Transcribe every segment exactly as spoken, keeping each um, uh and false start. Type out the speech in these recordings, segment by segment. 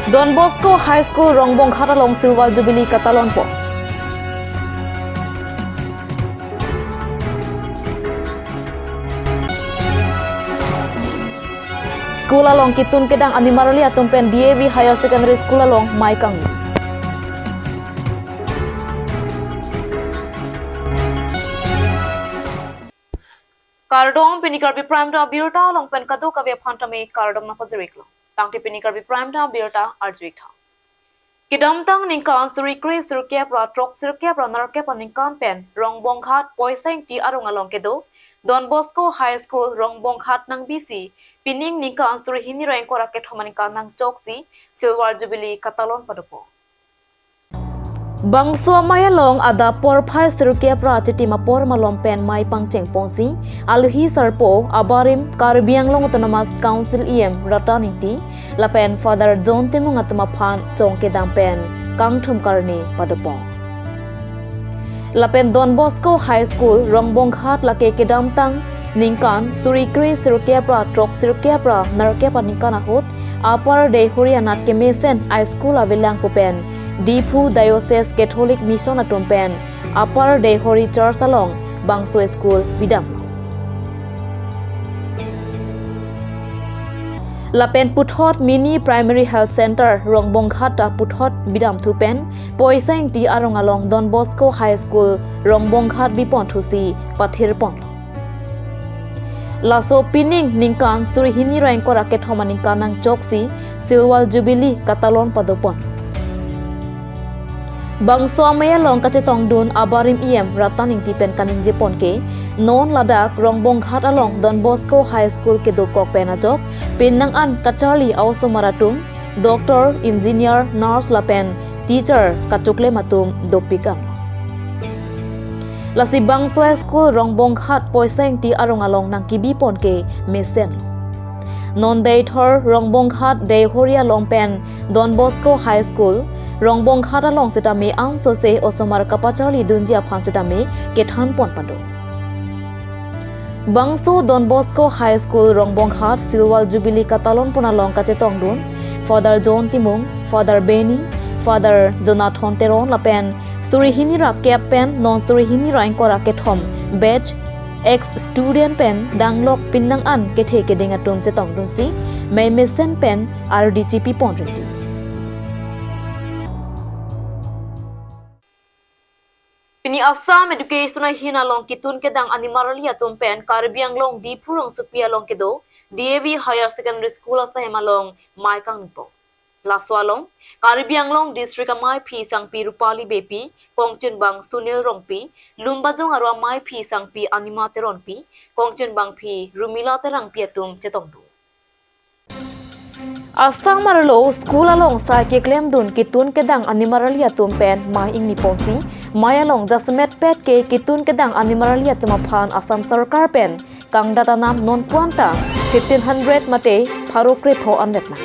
Don Bosco High School Rongbonghat along Silver Jubilee katalonpo. School along kitun kedang animarli atum pen D A V Higher Secondary School along mei kangni. Kardom, pini Karbi Prime Time abirta along pen kadokave aphan tame kardom nangpajir-iklo. Tangte pini Karbi Prime Time abirta arju-ik tha. Kedamtang ningkan suri kre sirkep ra throk sirkep ra nerkep aningkan pen Rongbonghat Poisa Ingti arong along kedo Don Bosco High School Rongbonghat nangbisi pining ningkan suri hini ra ingkoi ra kethom aningkan nangchoksi Silver Jubilee katalon padopo. Bangso amei along adap porphai sirkep ra chitim apor malom pen mei pangcheng ponsi, alohi sarpo abarim Karbi Anglong Autonomous Council E M Ratan Ingti lapen Father John Timung atum aphan chongkedam pen kangthum karne padopon. Lapen Don Bosco High School Rongbonghat lake kedamtang ningkan suri kre sirkep ra throk sirkep ra nerkep aningkan ahut Upper Deihori anat kemesen a school avelang pu pen Diphu Diocese Catholic Mission atum pen Upper Deihori Church along bangso school bidam. Lapen puthot Mini Primary Health Center Rongbonghat ta puthot bidamthu pen Poisa Ingti arong along Don Bosco High School Rongbonghat biponthusi pathirponlo. Laso pining ningkan suri hini ra ingkoi ra kethom aningkan nangchoksi Silver Jubilee katalon padopon. Bangso amei along kachetongdun abarim E M Ratan Ingti pen kaningjepon ke, non ladak Rongbonghat along Don Bosco High School kedokok pen ajok, pinnang an kacharli a-osomar atum, doctor, engineer, nurse lapen teacher kachoklem atum dopik an. Lasi bangso a school Rongbonghat Poisa Ingti arong along nangkebipon ke mesen. Non Deithor Rongbonghat Deihori along pen Don Bosco High School Rongbonghat along setame ansose osomar kapacharlidunji aphan setame kethanpon pado. Bangso Don Bosco High School Rongbonghat Silver Jubilee katalonpon along kachetongdun Father John Timung, Father Benny, Father Jonathan Teron lapen suri hini ra kep pen non suri hini ra ingkoi ra kethom batch ex student pen danglok pinnang an kethe keding atum chetongdunsi mei mesen pen ardi chipipon rinti. Pini Assam Education ahin along kitun kedang animarli atum pen Karbi Anglong Diphu rongsopi along kedo D A V Higher Secondary School asahem along mei kangnipo. Laso along Karbi Anglong District amaiphi sangpi Rupali Beypi, kongchunbang Sunil Rongpi, Lumbajong aro amaiphi sangpi Anima Teronpi, kongchunbangpi Rumila Terangpi atum chetongdun. Assam arlo school along sai keklemdun kitun kedang animarli atum pen mei ingniponsi, mei along jasemet pet ke kitun kedang animarli atum aphan Assam Sarkar pen kangdat anam non puan ta fifteen hundred mate pharo krepho anvet lang.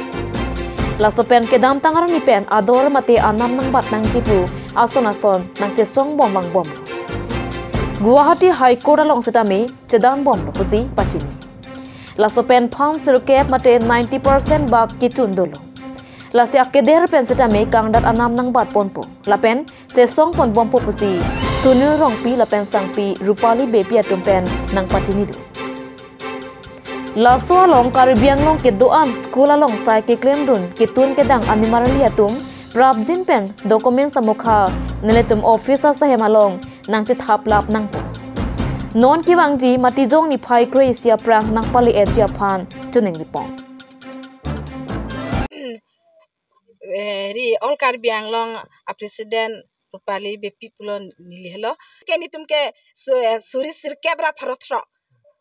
Laso pen kedamtang arni pen ador mate anam nangbat nangji pu ason ason nangchesong bom vangbom. Guwahati High Court along setame chedan bomlo pusi pachini. Laso pen phan sirkep mate ninety percent bak kechun dolo. Lasi akeder pen setame kangdat anam nangbatponpo. Lapen chesongpon bompo pusi Sunil Rongpi lapen sangpi Rupali Beypi atum pen nangpachinidun. Laso along Karbi Anglong kedo-an school along sai keklemdun kitun kedang animarli atum prapjin pen document samokha nelitum office asahem along nangchethaplap nangpo. Non kevangji Matijong niphai kre-isi aphrang nangpale-etji aphan choningriponpo. Eh, ri All Karbi Anglong a President Rupali Beypi pulo neli helo. Ke nelitum ke su-, eh, suri sirkep ra pharo throk.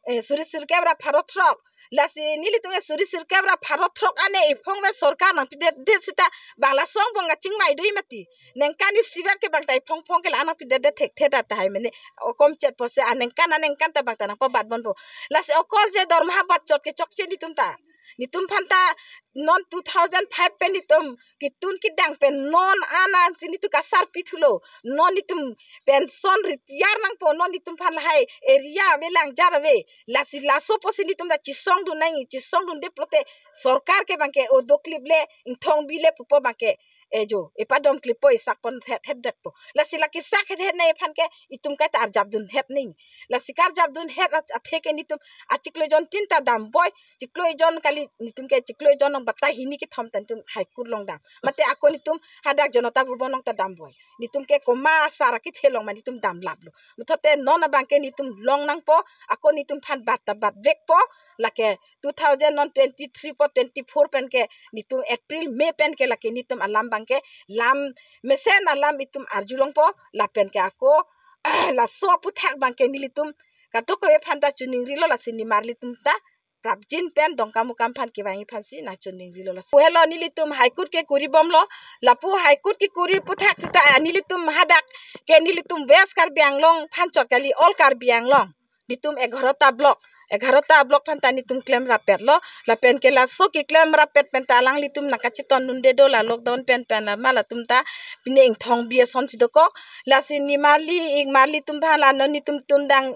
Eh, suri sirkep ra pharo throk. Lasi nelitum ke suri sirkep ra pharo throk ane iphong ve sorkar nangpidedet seta bangla song bong kachingvai dui mati. Ningkan isi vet ke bangta iphong phong ke la nangpidedet thekthe ta tahai mene. Okom chet pose aningkan aningkan ta bangta nangpabatbompo. Lasi okor je dormaha batchot ke chokche nelitum ta. Netum aphan ta non two thousand five pen netum kitun kidang pen non an an si netum kasarpi thulo. Non netum pension retire nangpo, non netum aphan lahai area ave, langjar ave. Lasi laso pusi netum ta chesongdun nangji, chesongdunde pulote sorkar ke abangke odoklip le, ingthongbi le pupo abangke, ejo, epadom klippo, esak pon het het detpo. Lasi lake sak het het nangji aphan ke itum kaita arjapdun het nangji. Lasi karjapdun het at-, athe ke netum achiklo jon tin ta damboi, chiklo jon kali, netum ke chiklo jon along batai hini kethom ta netum High Court along dam. Mate ako netum hadak Janata Bhavan along ta damboi. Netum ke komat asar akethe along ma netum damlaplo. Muthote non abangke netum long nangpo, ako netum aphan bat ta bat vekpo, lake two thousand non twenty-three po, twenty-four pen ke netum April, May pen ke lake netum alam abangke lam mesen alam itum arjulongpo, lapen ke ako laso aputhak abangke nelitum kadokave aphan ta choningrilo, lasi nimarlitum ta prapjin pen Dongkamukam aphan kevangji aphansi nangchoningrilo lasi. Helo nelitum High Court ke kuribomlo, lapu High Court kekuri aputhak seta, ah, nelitum hadak ke nelitum West Karbi Anglong aphan chot kali, all Karbi Anglong. Netum egarota block, egarota block aphan ta netum klemrappetlo, lapen ke laso keklemrappet pen ta alanglitum nangkachetondunde do, la lockdown pen pen la ma latum ta pine ingthongbi asonsi dokok. Lasi nimarli ingmarlitum aphan la non netum tundang,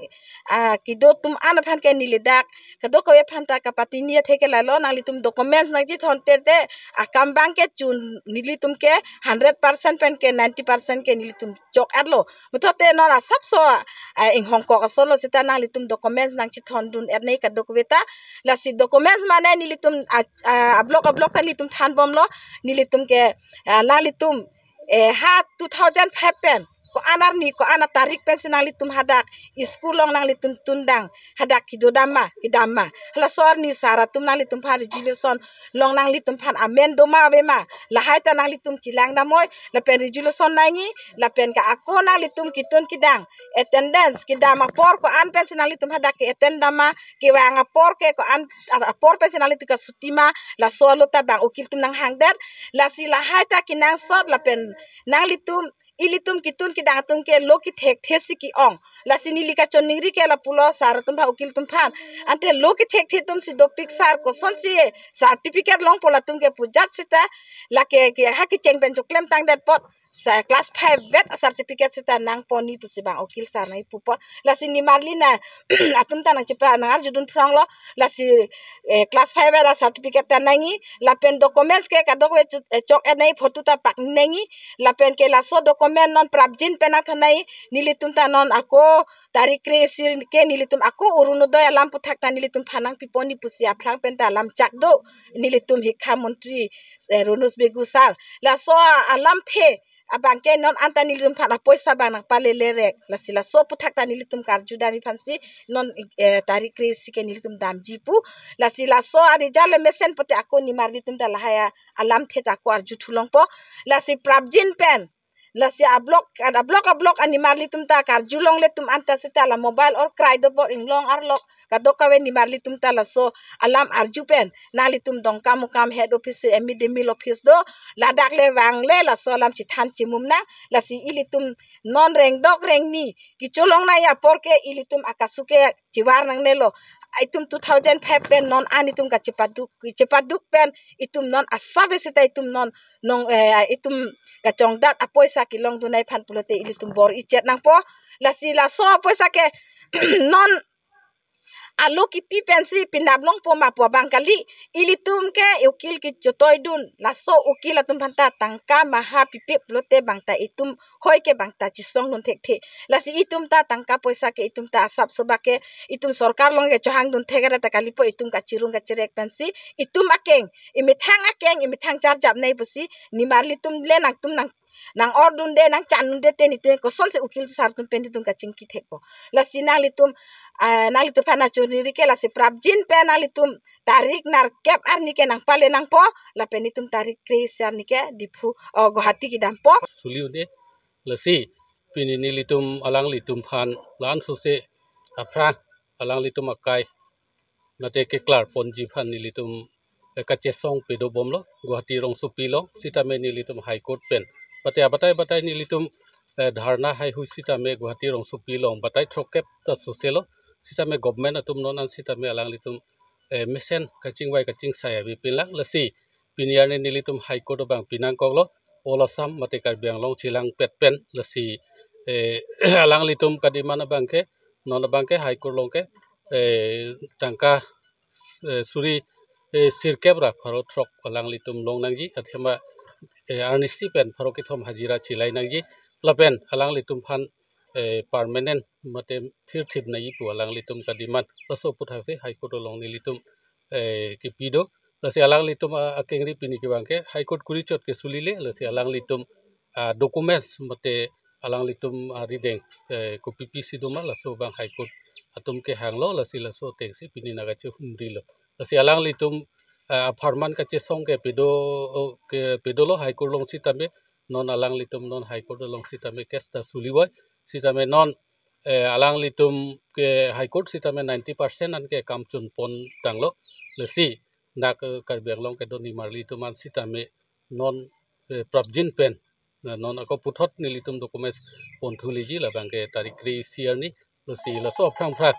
ah, kedo atum an aphan ke neli dak kadokave aphan ta kapatini athe ke lalo, nanglitum documents nangchethon tete akam abangke chun nelitum ke hundred percent pen ke ninety percent ke nelitum chok-etlo. Muthote non asapso, ah, inghongkok asonlo seta nanglitum documents nangchethondun-et nangji kadokave ta. Lasi documents mane nelitum, ah, ah, ablock ablock ta nelitum thanbomlo. Nelitum ke, ah, nanglitum, eh, ha two thousand five pen ko-an arni, ko-an atarik pensi nanglitum hadak school along nanglitum tundang, hadak kedo dam ma, kedam ma. Halaso arni sir atum nanglitum aphan resolution along nanglitum aphan amen do ma ave ma, lahai ta nanglitum chelang damnoi, lapen resolution nangji, lapen ke ako nanglitum ketun kedang, attendance kedam apor ko-an pensi nanglitum hadak ke-attend dam ma, kevang apor ke ko-an apor pensi nanglitum kasuti ma, laso alo ta bang ukil atum nanghangdet. Lasi lahai ta kenangsot, lapen nanglitum ilitum ketun kedang atum ke lo kethekthe si ke-ong. Lasi neli kachoningri ke lapulo sir atum aphan, ukil atum aphan. Ante lo kethekthe atumsi dopik sir, kosonsi certificate longpo latum ke pu ajat seta, lake ke ha kecheng pen choklem tangdet apot, sa class five vet certificate seta nangpon nangji pusi bang ukil sir nangji pupo. Lasi nimarli na atum ta nangchepa nangarjudun phronglo. Lasi, eh, class five vet certificate ta nangji, lapen documents ke kadokave chu-, eh, chok-et nangji, photo ta pak nangji, lapen ke laso document non prapjin pen nangthon nangji. Nelitum ta non ako tarik kre-isi ke nelitum ako Orunodoi alam aputhak ta nelitum aphan nangpipon nangji pusi aphrang pen ta alam chak do nelitum Hikha Montri, eh, Ranoj Begu sir. Laso alamthe abangke non anta nelitum aphan apoisa bang nangpalele rek. Lasi laso aputhak ta nelitum karju damji aphansi non, eh, tarik kre-isi ke nelitum damji pu. Lasi laso aresult le mesen pote ako nimarlitum ta lahai alamthe ta ako arju thulongpo. Lasi prapjin pen, lasi ablock, ablock ablock animarlitum ta karjulongle atum anta seta la mobile or krai do bor inglong arlok kadokave nimarlitum ta laso alam arju pen nanglitum Dongkamukam head office, M E D mill office do, ladak le vangle laso alam chethan chemum nang. Lasi ilitum non rengdok rengni kecholong nangji apor ke ilitum akasu ke chevar nangnelo. Itum two thousand five pen non an itum kachepaduk, chepaduk pen itum non asap seta itum non nong, eh, itum kachongdat apoisa kelongdun nangji aphan pulote ilitum bor-ichet nangpo. Lasi laso apoisa ke non alo kipi pensi pinap longpo ma pu abang kali. Ilitum ke ukil kechotoidun, laso ukil atum aphan ta tangka maha pipe pulote bang ta itum hoi ke bang ta chesongdun thekthe. Lasi itum ta tangka poisa ke itum ta asapso bak ke itum sorkar along ke chohangdun thek ra ta kalipo, itum kachirung kachirek pensi itum akeng, imethang akeng, imethang charjap nangji pusi nimarlitum le nangtum nang nang-ordunde, nangchandunde te netum kosonsi ukil sir atum pen netum kachingki thekpo. Lasi nanglitum, ah, nanglitum aphan nangchoningri ke lasi prapjin pen nanglitum tarik nerkep arni ke nangpale nangpo, lapen netum tarik kre-isi arni ke Diphu, oh, Guwahati kedampo. Suli un-e, lasi pini nelitum alanglitum aphan la-an sose aphrang alanglitum akai mate keklar ponji aphan nelitum, eh, kachesong pedobomlo Guwahati rongsopi along, sitame nelitum High Court pen mate abatai batai nelitum, eh, dharna haihui sitame Guwahati rongsopi along batai throkkep ta soselo, sitame government atum non an sitame alanglitum eh, mesen kachingvai kachingsai avepin lang. Lasi pini arni nelitum High Court abang pinangkoklo, All Assam mate Karbi Anglong chelangpet pen. Lasi, eh, alanglitum kademand abangke, non abangke High Court along ke, eh, tangka, eh, suri, eh, sirkep ra pharo throk alanglitum long nangji, athema, eh, arnisi pen pharo kethom hajira chelai nangji, lapen alanglitum aphan, eh, permanent mate thirthip nangji pu alanglitum kademand. Laso aputhaksi High Court along nelitum, eh, kepi do. Lasi alanglitum, ah, akengri pini kevang ke High Court kuri chot ke sulile, lasi alanglitum, ah, documents mate alanglitum, ah, rideng, eh, kopipi si doma, laso abang High Court atum kehanglo, lasi laso atengsi pini nangkachehumrilo. Lasi alanglitum, ah, apharman kachesong ke pedo, ke pedolo High Court along sitame, non alanglitum non High Court along sitame case ta sulivoiphit, sitame non, eh, alanglitum ke High Court sitame ninety percent an ke kam chunpon tanglo. Lasi dak, eh, Karbi Anglong kedo nimarlitum an sitame non, eh, prapjin pen, na non ako puthot nelitum documents ponthu liji, labang ke tarik kre-isi arni. Lasi laso aphrang aphrang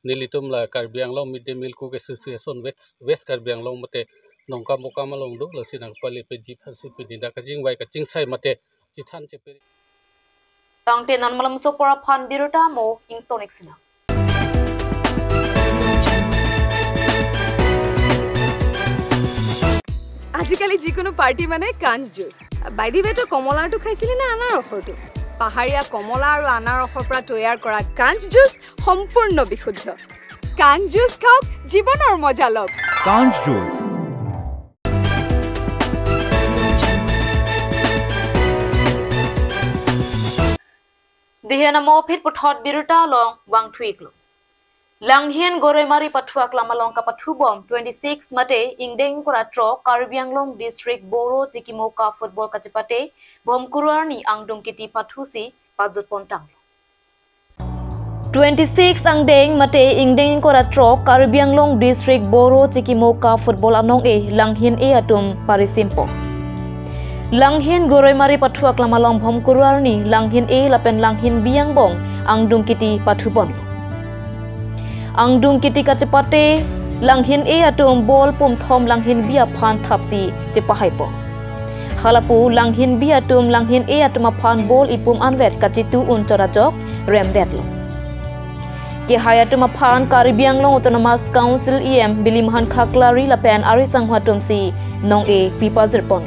nelitum la Karbi Anglong Mid Day Meal Cook Association West, West Karbi Anglong mate Nongkam Okam along do, lasi nangpale peji aphansi pini dak kachingvai kachingsai mate chethan chepe. Tangte non malomso apor aphan birta mo ingtonik sina. আজিকালি যিকোনো পাৰ্টি মানে কাঞ্চ juice. By the ৱে, তই কমলাৰটো খাইছিলি নে আনাৰসৰটো? পাহাৰীয়া কমলা আৰু আনাৰসৰ পৰা তৈয়াৰ কৰা কাঞ্চ জুচ সম্পূৰ্ণ বিশুদ্ধ। কাঞ্চ জুচ খাওক, জীৱনৰ মজা লওক। কাঞ্চ juice. Dehen amo aphi puthot birta along vangthu-iklo. Langhin Goraimari pathu aklam along kapathubom twenty-six mate ingdeng ingkoi ra throk Karbi Anglong District Boro Chikimo Cup football kachepate Bhomkuru arni angdung kiti pathusi pajutpon tanglo. Twenty-six angdeng mate ingdeng ingkoi ra throk Karbi Anglong District Boro Chikimo Cup football anong-e Langhin A atum parisimpo. Langhin Goraimari pathu aklam along Bhomkuru arni Langhin A lapen Langhin B angbong angdung kiti pathubom. Angdung kiti kachepate Langhin A atum ball pumthom Langhin B aphan thapsi chepahaipo. Halapu Langhin B atum Langhin A atum aphan ball ipum anvet kachitu un chot ajok remdetlo. Kehai atum aphan Karbi Anglong Autonomous Council E M Bilimahan Khaklari lapen ari sangho atumsi nong-e pipajirpon.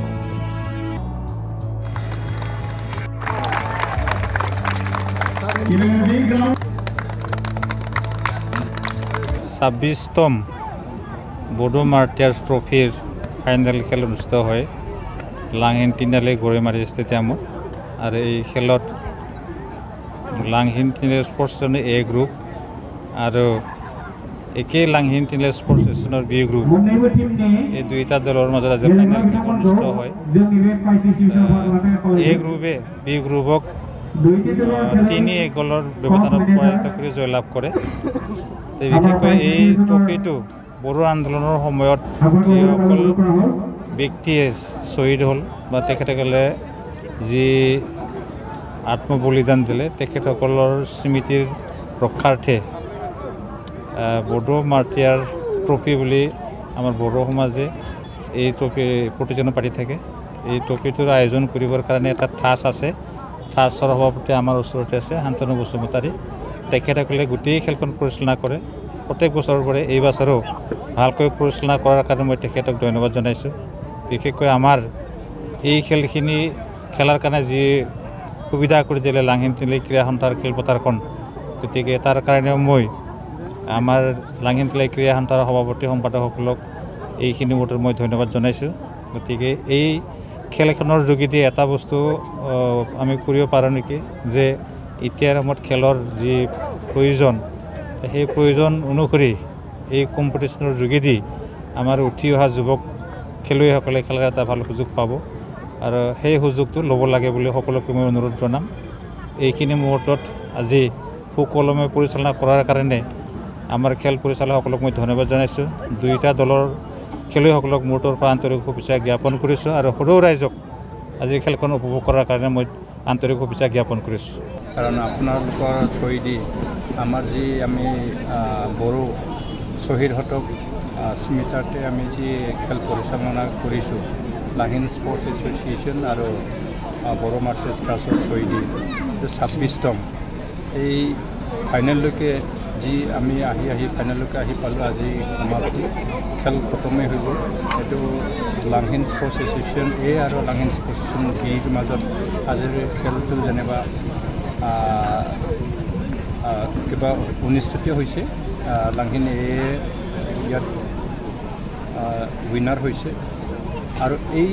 ছাব্বিশতম বড়ো মাৰ্টিয়াৰ্ছ ট্ৰফিৰ ফাইনেল খেল অনুষ্ঠিত হয় লাংহিন তিনিআলি গৰৈমাৰী ষ্টেডিয়ামত। আৰু এই খেলত লাংহিন তিনিআলি স্পৰ্টছ এছ'চিয়েশ্যনৰ এ গ্ৰুপ আৰু একে লাংহিন তিনিআলি স্পৰ্টছ এছ'চিয়েশ্যনৰ বি গ্ৰুপ, এই দুইটা দলৰ মাজত আজি ফাইনেল খেল অনুষ্ঠিত হয়। আহ, এ গ্ৰুপে বি গ্ৰুপক, আহ, তিনি এক গ'লৰ ব্যৱধানত পৰাজিত কৰি জয়লাভ কৰে। তে বিশেষকৈ এই ট্ৰফিটো বড়ো আন্দোলনৰ সময়ত যিসকল ব্যক্তিয়ে শ্বহীদ হ'ল বা তেখেতসকলে যি আত্মবলিদান দিলে, তেখেতসকলৰ স্মৃতিৰ ৰক্ষাৰ্থে, আহ, বড়ো মাৰ্টিয়াৰ ট্ৰফি বুলি আমাৰ বড়ো সমাজে এই ট্ৰফি প্ৰতিজনে পাতি থাকে। এই ট্ৰফিটোৰ আয়োজন কৰিবৰ কাৰণে এটা ট্ৰাষ্ট আছে। ট্ৰাষ্টৰ সভাপতি আমাৰ ওচৰতে আছে, শান্তনু বসুমতাৰী। তেখেতসকলে গোটেই খেলখন পৰিচালনা কৰে। প্ৰত্যেক বছৰৰ দৰে এই বছৰো ভালকৈ পৰিচালনা কৰাৰ কাৰণে মই তেখেতক ধন্যবাদ জনাইছোঁ। বিশেষকৈ আমাৰ এই খেলখিনি খেলাৰ কাৰণে যি সুবিধা কৰি দিলে লাংহিন তিনিআলি ক্ৰীড়া সন্থাৰ খেলপথাৰখন, গতিকে তাৰ কাৰণেও মই আমাৰ লাংহিন তিনিআলি ক্ৰীড়া সন্থাৰ সভাপতি সম্পাদকসকলক এইখিনি মুহূৰ্তত মই ধন্যবাদ জনাইছোঁ। গতিকে এই খেলখনৰ যোগেদি এটা বস্তু, আহ, আমি কৰিব পাৰোঁ নেকি যে এতিয়াৰ সময়ত খেলৰ যি প্ৰয়োজন, সেই প্ৰয়োজন অনুসৰি এই কম্পিটিশ্যনৰ যোগেদি আমাৰ উঠি অহা যুৱক খেলুৱৈসকলে খেলাৰ এটা ভাল সুযোগ পাব আৰু সেই সুযোগটো ল'ব লাগে বুলি সকলোকে মই অনুৰোধ জনাম। এইখিনি মুহূৰ্তত আজি সুকলমে পৰিচালনা কৰাৰ কাৰণে আমাৰ খেল পৰিচালকসকলক মই ধন্যবাদ জনাইছোঁ। দুইটা দলৰ খেলুৱৈসকলক মোৰ তৰফৰ পৰা আন্তৰিক শুভেচ্ছা জ্ঞাপন কৰিছোঁ আৰু সদৌ ৰাইজক আজি খেলখন উপভোগ কৰাৰ কাৰণে মই আন্তৰিক শুভেচ্ছা জ্ঞাপন কৰিছোঁ। কাৰণ আপোনালোকৰ থ্ৰুৱেদি আমাৰ যি আমি, আহ, বড়ো শ্বহীদহঁতক আহ, স্মিতাতে আমি যি খেল পৰিচালনা কৰিছোঁ, লাহিন স্পৰ্টছ এছ'চিয়েশ্যন আৰু, আহ, বড়ো মাৰ্চেণ্ট ক্লাছৰ থ্ৰুৱেদি, এইটো ছাব্বিছতম। এই ফাইনেললৈকে যি আমি আহি আহি ফাইনেললৈকে আহি পালোঁ, আজি সমাপ্তি, খেল খতমেই হৈ গ'ল। এইটো লাংহিন স্পৰ্টছ এছ'চিয়েশ্যন এ আৰু লাংহিন স্পৰ্টছ এছ'চিয়েশ্যন বিৰ মাজত আজিৰ খেলটো যেনিবা, আহ, আহ, কিবা অনুষ্ঠিত হৈছে। আহ, লাংহিন এ ইয়াত, আহ, উইনাৰ হৈছে। আৰু এই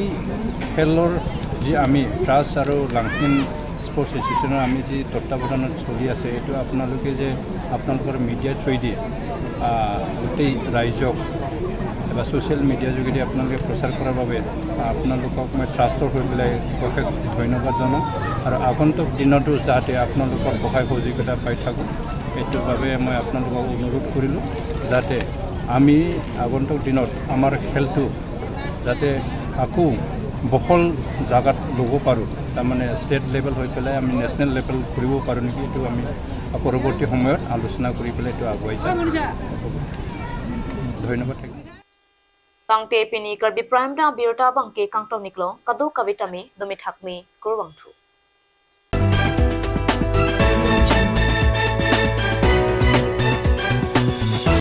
খেলৰ যি আমি ট্ৰাষ্ট আৰু লাংহিন স্পৰ্টছ এছ'চিয়েশ্যনৰ আমি যি তত্বাৱধানত চলি আছে, এইটো আপোনালোকে যে আপোনালোকৰ মিডিয়াৰ থ্ৰুৱেদি, আহ, গোটেই ৰাইজক বা ছ'চিয়েল মিডিয়াৰ যোগেদি আপোনালোকে প্ৰচাৰ কৰাৰ বাবে, আহ, আপোনালোকক মই ট্ৰাষ্টৰ হৈ পেলাই অশেষ ধন্যবাদ জনাওঁ। আৰু আগন্তুক দিনতো যাতে আপোনালোকৰ সহায় সহযোগিতা পাই থাকোঁ, এইটোৰ বাবে মই আপোনালোকক অনুৰোধ কৰিলোঁ, যাতে আমি আগন্তুক দিনত আমাৰ খেলটো যাতে আকৌ বহল জাগাত ল'ব পাৰোঁ, তাৰমানে ষ্টেট লেভেল হৈ পেলাই আমি নেশ্যনেল লেভেল কৰিব পাৰোঁ নেকি, এইটো আমি পৰৱৰ্তী সময়ত আলোচনা কৰি পেলাই এইটো আগুৱাই যাম। ধন্যবাদ থাকিল। Tangte pini Karbi Prime Time abirta abangke kangton iklo, kadokave tame dome thakme, kurvangthu.